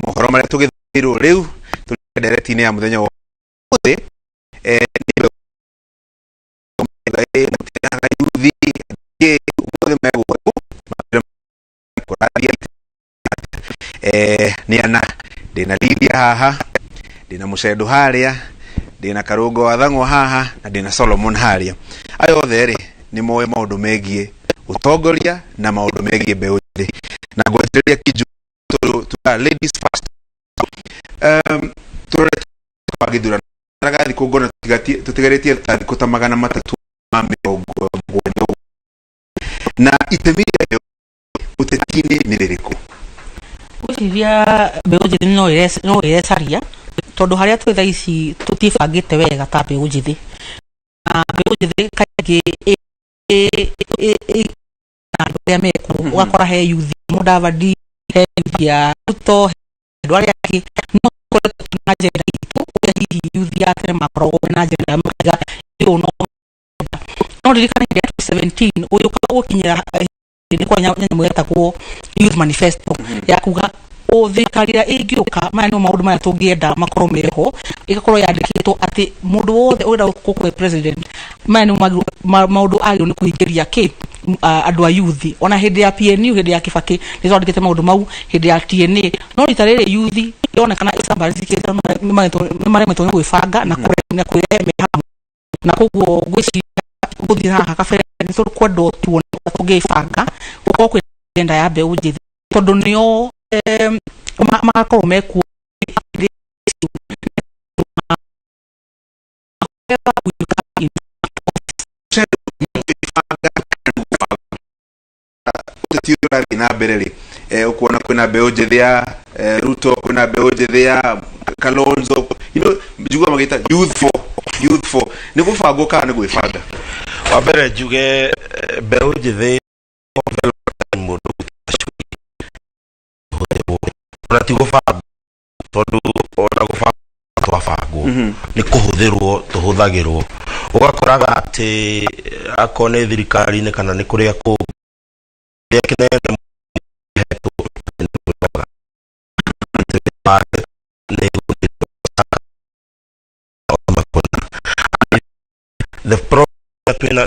Mohoro marĩa tũgĩthirwo rĩu tũrĩ ndereti-inĩ ya mũthenya wa ũmũthĩ, nĩ yuthi ũmũthĩ megũkũ kũrathiĩ nĩ ana. Ndĩna Lydia haha, ndĩna Mũcendo harĩa, ndĩna Karũngo wa Thang'wa haha, na ndĩna Solomon harĩa. Aya othe rĩ nĩ moĩ maũndũ megiĩ ũtongoria na maũndũ megiĩ mbeũ njĩthĩ, na ngwanjĩrĩria kinju tuga ladies first. Tũrore kwa gĩthurano raga thikũ ngona tũtigarĩtie ta thikũ ta 370 ũguo. Na itemi rĩa mbeũ ũteti-inĩ nĩ rĩrĩkũ? Ngwĩciria mbeũ njĩthĩ no ĩrecaria, tondũ harĩa twĩ thaa ici tũtiĩbangĩte wega ta mbeũ njĩthĩ, na mbeũ njĩthĩ kaingĩ na andũ arĩa mekuo. Ũgakora he youth Mudavadi, he youth ya Ruto, he andũ arĩa angĩ, no tũkoretwo na agenda itũ ũrĩa hihi youth ya tene makoragwo mena agenda, makaiga ũyũ no no ririkane hĩndĩ ya 2017 ũyũka gũkinyĩra nĩ kwa nyamũ yetagwo youth manifesto ya kuga o thirikari ĩrĩa ĩngĩũka, maya nĩmo maũndũ marĩa tũngĩenda makorwo meho. Ĩgakorwo yandĩkĩtwo atĩ mũndũ wothe ũrenda gũkũ president, maya nĩmo maũndũ agĩrĩirwo nĩ kũhingĩria kĩ andũ a youth. Ona hĩndĩ ya PNU, hĩndĩ ya Kibaki, nĩ twandĩkĩte maũndũ mau, hĩndĩ ya TNA. No rita rĩrĩ youth yonekana ĩcambarĩcikĩte, nĩ maremetwo nĩ gwĩbanga na kwĩrehe me hamwe, na koguo ngwĩciria gũthiĩ haha kabere nĩ tũkwendwo tuone ũrĩa tũngĩbanga gũkorwo kwĩ agenda ya mbeũ njĩthĩ, tondũ nĩo magakorwo mekuo. Ũteti ũyũ ũrathiĩ na mbere rĩ, ũkuona kwĩna mbeũ njĩthĩ ya Ruto, kwĩna mbeũ njĩthĩ ya Kalonzo, njiguaga magĩta youth for youth for nĩ gũbangwo kana nĩ gwĩbanga? Wa mbere njuge, mbeũ njĩthĩ mũndũ ona ti gũbangwo, tondũ ona gũbangwo twabangwo nĩ kũhũthĩrwo tũhũthagĩrwo. Ũgakoraga atĩ akorwo nĩ thirikari-inĩ kana nĩ kũrĩa kũngĩ, kĩrĩa kĩnene hetwo nĩ the problem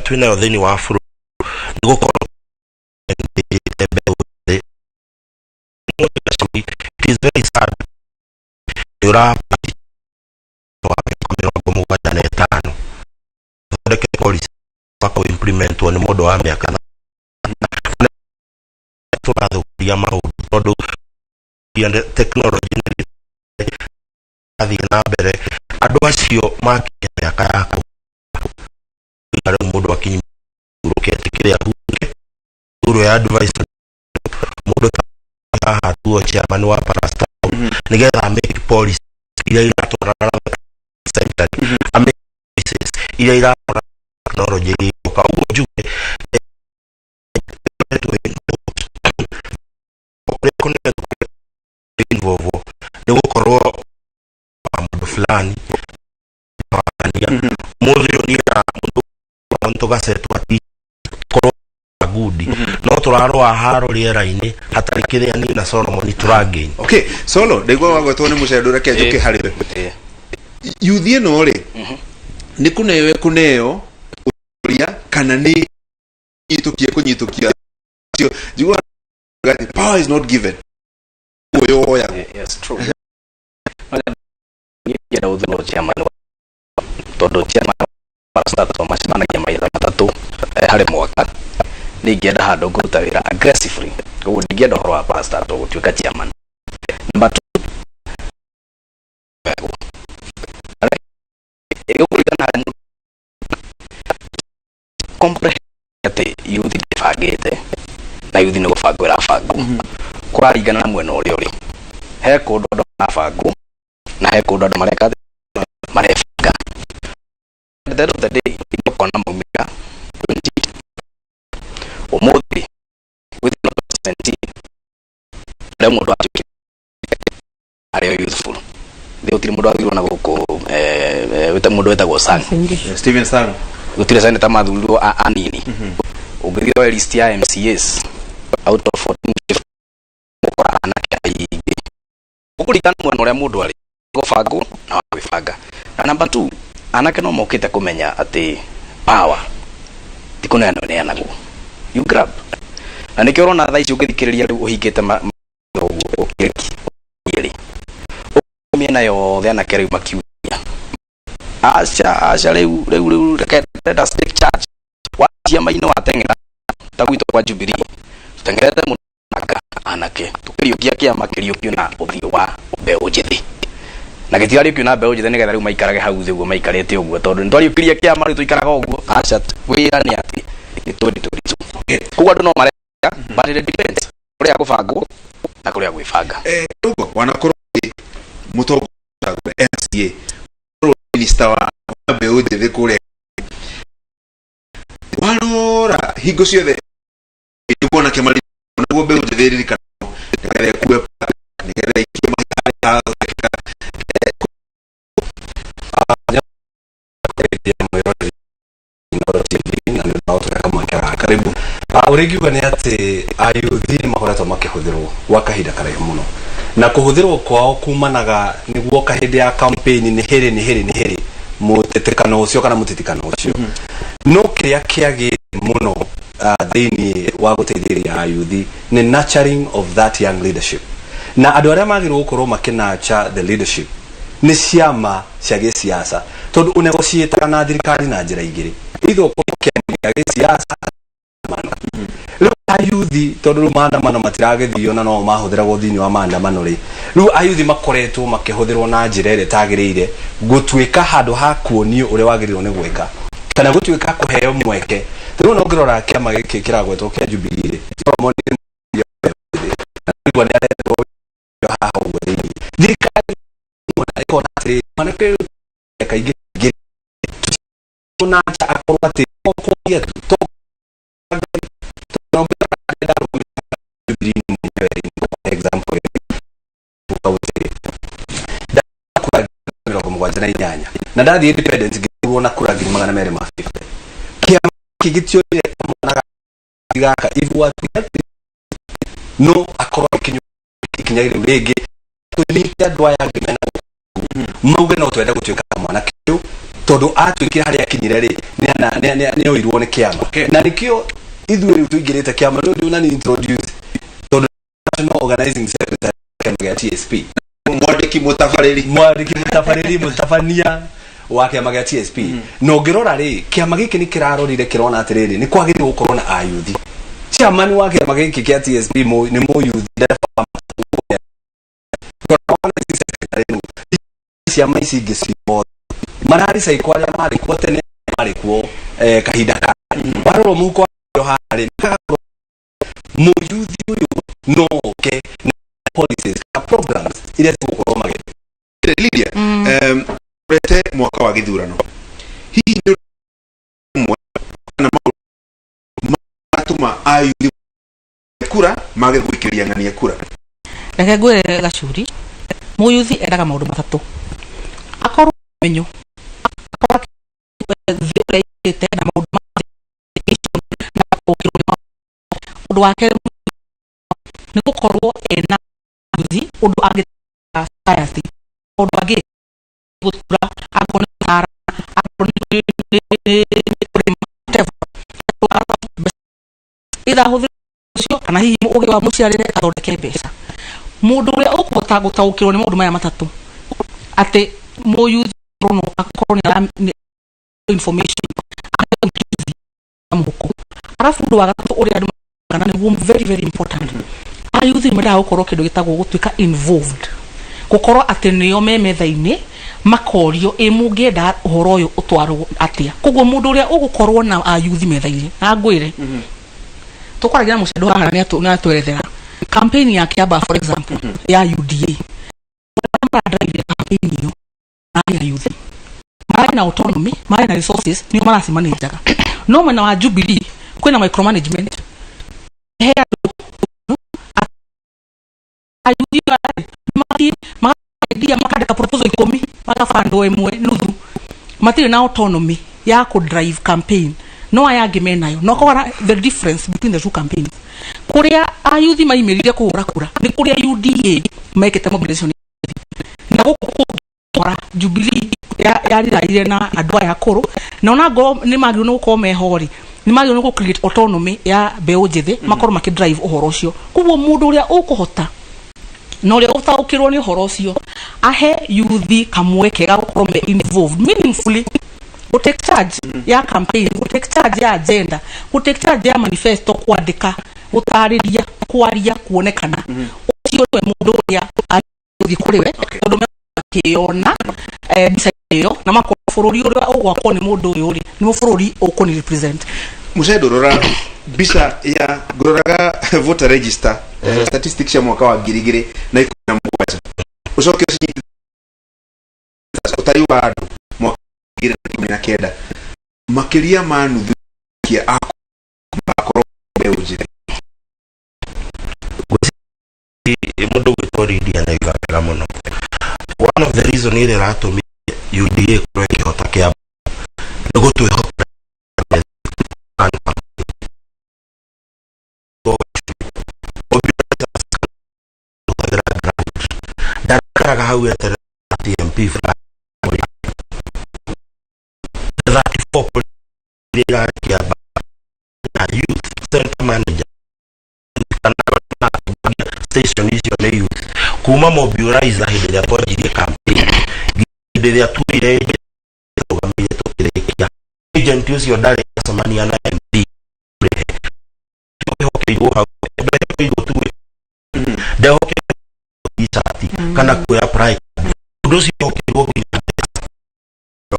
twĩnayo thĩinĩ wa bũrũri nĩ gũkorwo mbeũ njĩthĩ. It is very sad, nĩ ũra wa mĩaka 75 thondeke policy wa implementwo nĩ mũndũ wa mĩaka. Tũrathũkia maũndũ tondũ technology nĩ ĩrathiĩ na mbere. Andũ acio makinya mĩaka ya kũ rĩu, mũndũ akinyi hurũke, etĩkĩre ahurũke thurwo ya advice mũndũ ta haha tuo chairman wa parastatal, nĩgetha make policy iria iratwarana na century, amake policies iria iratwarana na technology iria iroka. Ũguo njuge ũrĩa kũnene involve nĩ gũkorwo wa mũndũ fulani wania mũthĩ ũyũ niĩ na mũndũ tũgacetwo ati korwo gudi no tũrarũa haro rĩera-inĩ hatarĩ kĩrĩa niĩ na Solomon tũrangĩi. Okay, Solo, ndaigua wagwetwo nĩ mũcendo, reke njũke harĩ we. Yuthi ĩno rĩ, nĩ kũneo ĩkũneo ũria kana nĩ nyitũkia kũnyitũkia? Cio njiguaga atĩ power is not given, ũyũ woyagwo. Yes, true. Niĩ ingĩenda gũthurwo chairman tondũ chairman wa parastatal macemanagia maita 3 harĩ mwaka. Nĩ ingĩenda handũ ngũruta wĩra aggressively, koguo ndingĩenda ũhoro wa parastatal gũtuĩka chairman. Number two, ĩgũkũringana harĩ mũndũ comprehend atĩ youth ndĩbangĩte na youth nĩ gũbangwo ĩrabangwo. Kũraringana na mwena ũrĩa ũrĩ. He kũndũ andũ marabangwo na he kũndũ andũ mareka atĩa? Marebanga. At the end of the day ũkona maumĩrĩra 20 ũmũthĩ within 2017 rĩa mũndũ atuĩkire arĩ o youthful thĩ, gũtirĩ mũndũ athurirwo na gũkũ, mũndũ wĩtagwo Sang. Steven Sang. Gũtirĩ senator mathurirwo anini. Ũngĩthiĩ woe list ya MCAs out of 14, ũkora anake aingĩ. Gũkũringana na mwena ũrĩa mũndũ arĩ gũbangwo na wa gwĩbanga. Na number two, anake no mokĩte kũmenya atĩ power ti kũneanwo ĩneanagwo, you grab. Na nĩkĩo ũrona thaa ici ũngĩthikĩrĩria rĩu ũhingĩte ũguo ũkĩrĩki rĩ mĩena yothe, anake rĩu makiuria, "Aca, aca, rĩu rĩu rĩu reke, let us take charge." Ciama-inĩ wateng'era ta gwitũ kwa Jubilee, tũteng'erete mũno anga anake tũkĩriũkia kĩama, kĩriũkio na ũthiũ wa mbeũ njĩthĩ, na gĩtirariũkio na mbeũ njĩthĩ nĩgetha rĩu maikarage hau thĩ ũguo maikarĩte ũguo, tondũ nĩtwariũkirie kĩama, rĩu tũikaraga ũguo. Aca, wĩra nĩ atĩ nĩ 2022, koguo andũ no mareka, but it depends kũrĩa gũbangwo na kũrĩa gwĩbanga. Rugo wanakorwo wĩ mũtongoria wa MCA, minister wa mbeũ njĩthĩ kũrĩa, warora hingo ciothe nĩguo anake mari nĩguo mbeũ njĩthĩ ĩririkanwo nĩgetha ĩkue, nĩgetha ikie mahiga. Mwĩroreri Inooro TV, na nĩ ũndũ wa gũtũhe kamweke gaka. Karibu. Ũrĩa ingiuga nĩ atĩ ayuthi nĩ makoretwo makĩhũthĩrwo gwa kahinda karaihu mũno, na kũhũthĩrwo kwao kumanaga nĩguo hĩndĩ ya campaign nĩ hĩrĩ nĩ hĩrĩ nĩ hĩrĩ mũtĩtĩkano ũcio kana mũtitikano ũcio, no kĩrĩa kĩagĩte mũno thĩinĩ wa gũteithĩrĩria ayuthi nĩ nurturing of that young leadership. Na andũ arĩa magĩrĩirwo gũkorwo makĩnurture the leadership nĩ ciama cia gĩsiasa, tondũ ũnegotiataga na thirikari na njĩra igĩrĩ, either ũkorwo kĩama gĩa gĩsiasa maandamano. Rĩu ayuthi, tondũ rĩu maandamano matiragĩthio na no mahũthĩragwo thĩinĩ wa maandamano rĩ, rĩu ayuthi makoretwo makĩhũthĩrwo na njĩra ĩrĩa ĩtagĩrĩire, gũtuĩka handũ ha kuonio ũrĩa wagĩrĩirwo nĩ gwĩka kana gũtuĩka kũheo mweke. Rĩu no ngĩrora kĩama gĩkĩ kĩragwetwo kĩa Jubilee rĩ, Solomon nĩ nĩ aretwo haha ũguo thĩinĩ thirikari ĩkona atĩrĩrĩ, mwanake ũyũ kaingĩ na nja akorwo atĩ kwaria tu to Jubilee mwenyewe. Example, kaunti kura 78 na ndathiĩ independent ngĩthurwo na kura 250,000. Kĩama gĩkĩ gĩtionire kamwana gaka ibu atĩ no akorwo agĩkinyia ikinya rĩu rĩngĩ, tũnyite andũ aya angĩ mena mauge no twende gũtuĩka kamwana kĩu, tondũ atuĩkire harĩa akinyire rĩ, nĩ oirwo nĩ kĩama. Na nĩkĩo ithuĩ rĩu tũingĩrĩte kĩama rĩu ndĩ nani introduce, tondũ national organizing secretary kĩama gĩa TSP. Mwandĩki mũtabarĩri. Mwandĩki mũtabarĩri, mũtabania wa kĩama gĩa TSP. Na ũngĩrora rĩ, kĩama gĩkĩ nĩ kĩrarorire kĩrona atĩrĩrĩ, nĩ kwagĩrĩirwo gũkorwo na ayuthi. Chairman wa kĩama gĩkĩ kĩa TSP nĩ mũyuthi, ndereba organizing secretary nũ ciama ici ingĩ ciothe mararicaikwo arĩa marĩ kuo tene, marĩ kuo kahinda ka warora mũhuko wa haha rĩ, nĩkagakorwo mũyuthi ũyũ no oke na policies kana programs iria cigũkorwo magĩ Lydia, urete mwaka wa gĩthurano, hihi nĩ ũndũ ũmwe kana maũndũ matũma ayuthi kura mage gũikĩria ng'ania kura? Reke ngwĩre gacuri, mũyuthi endaga maũndũ matatũ: akorwo menyo, akorwo thĩ ũrĩa ĩkĩte na maũndũ ma thĩ na gũtaũkĩrwo nĩ maũndũ. Ũndũ wa kerĩ nĩ gũkorwo ena ujuzi, ũndũ angĩ society, ũndũ angĩ gũtura, akorwo nĩ gũtara, akorwo nĩ kũrĩma, whatever. Either ahũthĩre ũcio kana hihi ũgĩ wa mũciarĩre athondeke mbeca. Mũndũ ũrĩa ũkũhota gũtaũkĩrwo nĩ maũndũ maya matatũ, atĩ mũyuthi no akorwo nĩ information, aheo ujuzi na mũhuko. Arabu ũndũ wa gatatũ ũrĩa andũ kana nĩguo very very important, ayuthi mendaga gũkorwo kĩndũ gĩtagwo gũtuĩka involved, gũkorwo atĩ nĩo me metha-inĩ makorio, "Ĩ mũngĩenda ũhoro ũyũ ũtwarwo atĩa?" Koguo mũndũ ũrĩa ũgũkorwo na ayuthi metha-inĩ, na ngwĩre tũkwaragia na mũcendo haha nĩ atwerethera campaign ya Kiambaa, for example, ya UDA, arĩa maradrive campaign ĩyo marĩ ayuthi, marĩ na autonomy, marĩ na resources, nĩo maracimanĩnjaga. No mwena wa Jubilee kwĩna micromanagement, he andũ ayuthi aya mathiĩ makaendia, makandĩka proposal 10, magabandwo ĩmwe nuthu, matirĩ na autonomy ya kũ drive campaign, no aya angĩ menayo. No kogora the difference between the two campaigns, kũrĩa ayuthi maimĩrire kũhũra kura nĩ kũrĩa UDA mekĩte mobilization. Gũkũ kũngĩ Jubilee yariraire na andũ aya akũrũ, na ona ngorwo nĩ magĩrĩirwo nĩ gũkorwo meho rĩ, nĩ magĩrĩirwo nĩ gũ create autonomy ya mbeũ njĩthĩ, makorwo makĩ drive ũhoro ũcio. Koguo mũndũ ũrĩa ũkũhota na ũrĩa ũtaũkĩrwo nĩ ũhoro ũcio ahe youth kamweke ga gũkorwo me involved meaningfully, go take charge ya campaign, go take charge ya agenda, go take charge ya manifesto, kwandĩka, gũtarĩria, kwaria, kuonekana, ũcio nĩwe mũndũ ũrĩa agĩthiĩ kũrĩ we, tondũ makĩona mbica ĩyo na makorwo bũrũri ũrĩa ũgwakwo nĩ mũndũ ũyũ rĩ, nĩ bũrũri ũkũni represent. Mucendo, rora mbica ya ngũroraga voter register, statistics cia mwaka wa 2017, ũcoke ũcinyite ũtari wa andũ mwaka 2019, makĩria ma nuthu kia akorwo mbeũ njĩthĩ. Mũndũ gwĩtwo Lydia nĩaiga wega mũno. One of the reason ĩrĩa ĩratũmire UDA ĩkorwo ĩkĩhota kĩa nĩ gũtwĩhokera. Ndarakaraga hau eterera atĩ MP fulani 34 iria irarĩ Kĩamba na youth center manager kana station icio nĩ youth kuma mobilizer. Hĩndĩ ĩrĩa twanjirie campaign nginya hĩndĩ ĩrĩa tuire agent tũrũgamĩire tũkĩrĩkia, agent ũcio ndarĩ acemania na MP rĩhe ehokeirwo hau, ndehokeirwo tu, ndehokeirwo t-shirt kana kuoya pride. Ũndũ ũcio ehokeirwo nginya mbeca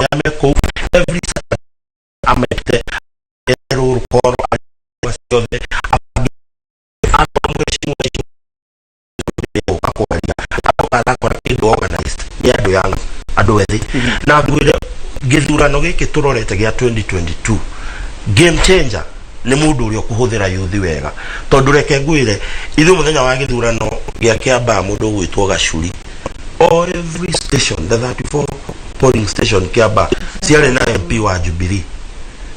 arĩa me kũu every Saturday amete roll call arĩa ciothe akorwo mheshimiwa ũka kwaria aroka arakora kĩndũ organized nĩ andũ young, andũ ethĩ. Na ngwĩre gĩthurano gĩkĩ tũrorete gĩa 2022, game changer nĩ mũndũ ũrĩa ũkũhũthĩra youth wega, tondũ reke ngwĩre, ithuĩ mũthenya wa gĩthurano gĩa Kĩambaa, mũndũ ũgwĩtwo Gacuri, o every station, the 34 polling station Kĩambaa ciarĩ na MP wa Jubilee.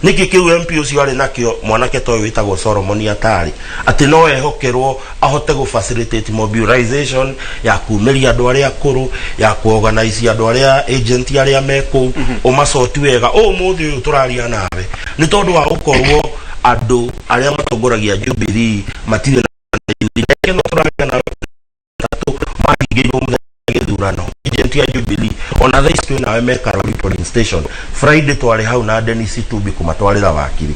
Nĩkĩ kĩu MP ũcio arĩ nakĩo mwanake ta ũyũ wĩtagwo Solomon atarĩ atĩ no ehokerwo ahote gũ facilitate mobilization ya kumĩria andũ arĩa akũrũ, ya kuorganize andũ arĩa agent arĩa me kũu, ũmacoti wega. Ũmũthĩ ũyũ tũraria nawe, nĩ tondũ wa gũkorwo andũ arĩa matongoragia Jubilee matirĩ na youth. Reke no tũraria nawe tatũ mahingĩirwo mũthenya wa gĩthurano, agent ya Jubilee, ona thaa ici twĩ nawe me Karori polling station. Friday twarĩ hau na Dennis Itubi kũmatwarĩra wakiri,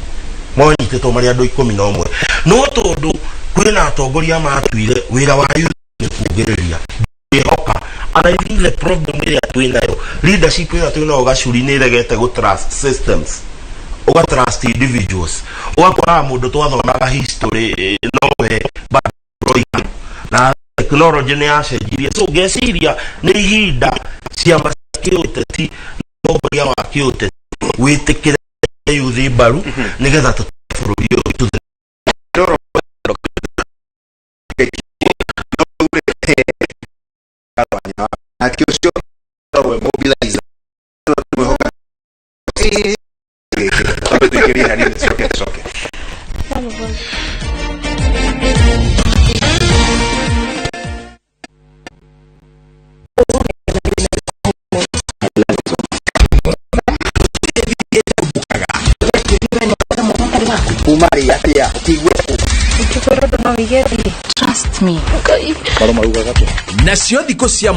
monyitĩtwo marĩ andũ 11, no tondũ kwĩna atongoria matuire wĩra wa youth nĩ kugĩrĩria ndĩhoka. And I think the problem ĩrĩa twĩ nayo, leadership ĩrĩa twĩ nayo Gacuri, nĩ ĩregete gũ trust systems, ũga trust individuals. Ũgakoraga mũndũ twathomaga history nowe bado na technology nĩ yacenjirie. So ngeciria nĩ ihinda ciama cia kĩũteti, mũtongoria wa kĩũteti wĩtĩkĩre youth mbaru nĩgetha tũtware bũrũri ũyũ to the Nake ũcio we mobilizer mwĩhoka twambe tũingĩrie hanini, tucoke tucoke. Kuma rĩ atia ũkĩigua? Ũkĩkwĩra ũndũ no wĩige thiri. Trust me. Marå marugaga atĩa? Nacio thikũ cia